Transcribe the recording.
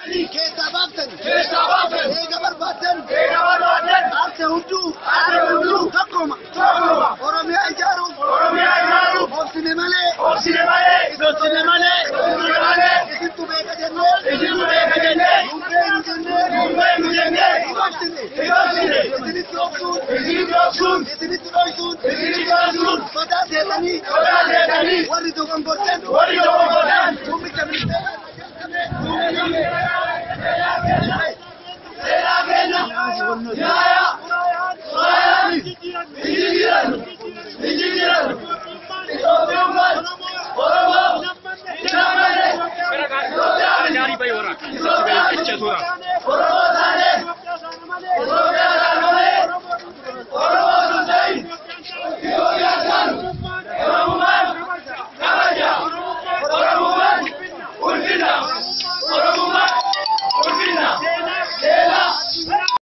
Keessaa baaftan. Keessaa baaftan. Eega barbaaddan. Eega barbaaddan. Aarse hunduu. Aarse hunduu. Tokkuma. Tokkuma. Oromiyaa ijaaruuf. Oromiyaa ijaaruuf. Obsine malee. Obsine malee. Obsine malee. Obsine malee. Isintu beeka jennee. Isintu beeka jennee. Nun beeknu jennee. Nun beeknu jennee. Hin obsine. Hin obsine. Isinitti obsuun. Isinitti obsuun. Isinitti dhoysuun. Isinitti dhoysuun. Sodaa seetanii. Sodaa seetanii. Warri dogongortan. Warri dogongortan. Muummicha ministeeraa. Seeraa kenna. Nyaaya. Sooraan. Hin jijjiirannu. Hin jijjiirannu. Itoophiyummaan Oromoo hin ammanne. Itoophiyaa miti. Itoophiyaa miti.